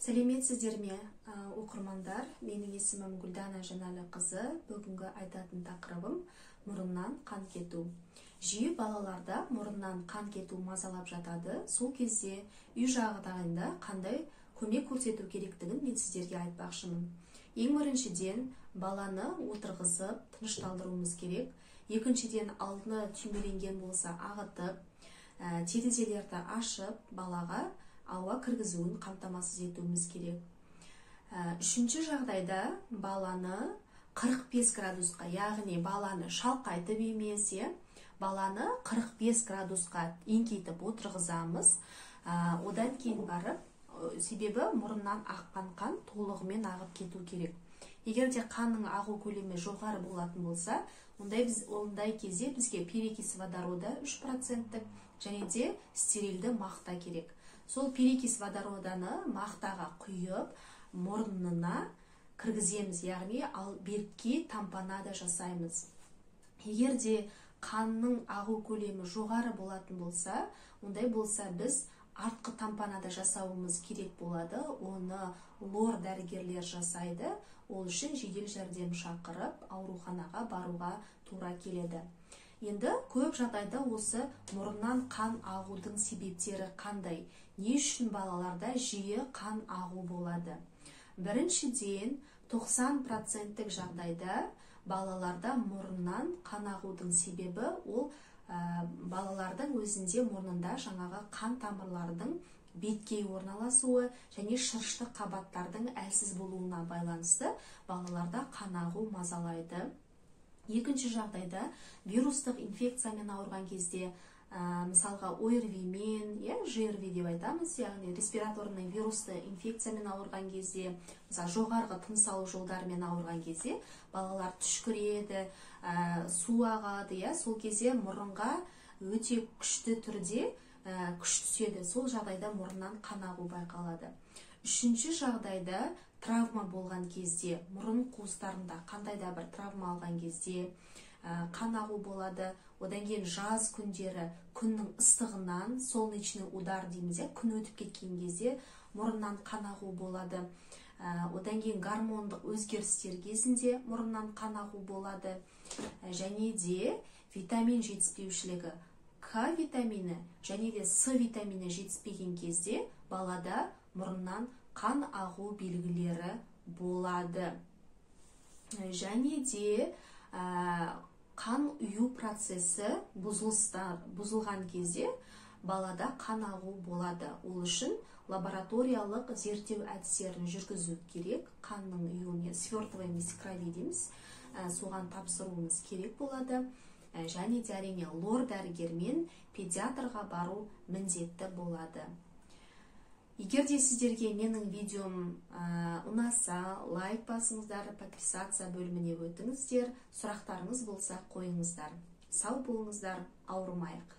Сәлеметсіздер ме, оқырмандар? Менің есімім Гүлдана Жанәліқызы. Бүгінгі айтатын тақырыбым мұрыннан қан кету. Жиі балаларда мұрыннан қан кету мазалап жатады. Сол кезде үй жағдайында қандай көмек көрсету керектігін мен сіздерге айтпақшымын. Ең біріншіден, баланы отырғызып, тынышталдыруымыз керек. Екіншіден, алдына түймеленген болса ағытып, терезелерді ашып, балаға ауа кіргізуін қамтамасыз етуіміз керек. Үшінші жағдайда баланы 45 градусқа, яғни баланы шалқайтып емес, баланы 45 градусқа еңкейтіп отырғызамыз. Одан кейін барып, себебі мұрыннан аққан қан толығымен ағып кету керек. Егер де қанның ағу көлемі жоғары болатын болса, ондай кезде бізге перекись водорода 3% және де стерильді мақта керек. Сол перекись водороданы мақтаға құйып, мұрнына кіргіземіз, яғни ал бетке тампонада жасаймыз. Егер де қанның ағу көлемі жоғары болатын болса, ондай болса біз артқы тампонада жасауымыз керек болады. Оны лор дәрігерлер жасайды. Ол үшін жедел жәрдем шақырып, ауруханаға баруға тура келеді. Енді көп жағдайда осы мұрыннан қан ағудың себептері қандай? Не үшін балаларда жиі қан ағу болады? Біріншіден, 90% жағдайда балаларда мұрыннан қан ағудың себебі ол балалардың өзінде мұрнында жаңағы қан тамырлардың беткей орналасуы және шырышты қабаттардың әлсіз болуына байланысты балаларда қан ағу мазалайды. Екінші жағдайда вирустық инфекциямен ауырған кезде, мысалға ОРВИ-мен, ЖРВИ деп айтамыз, яғни респираторный вирусты инфекциямен ауырған кезде, мысалы жоғарғы тыныс алу жолдарымен ауырған кезде балалар түшкіреді, су ағады, сол кезде мұрынға өте күшті түрде күш түседі. Сол жағдайда мұрыннан қан ағу байқалады. Үшінші жағдайда травма болған кезде, мұрын қуыстарында қандай да бір травма алған кезде қан ағу болады. Одан кейін жаз күндері күннің ыстығынан, солнечный удар дейміз, күн өтіп кеткен кезде мұрыннан қан ағу болады. Одан кейін гормондық өзгерістер кезінде мұрыннан қан ағу болады. Және де витамин жетіспеушілігі, К витамині және де С витамині жетіспеген кезде балада мұрыннан қан ағу белгілері болады. Және де қан ұю процесі бұзылған кезде балада қан ағу болады. Ол үшін лабораториялық зерттеу әдістерін жүргізу керек. Қанның ұюіне свертываемость крови дейміз, соған тапсыруымыз керек болады. Және де әрине лор дәрігермен педиатрға бару міндетті болады. Егер де сіздерге менің видеом ұнаса, лайк басыңыздар, подписаться бөліміне өтіңіздер, сұрақтарыңыз болса қойыңыздар. Сау болыңыздар, ауырмайық.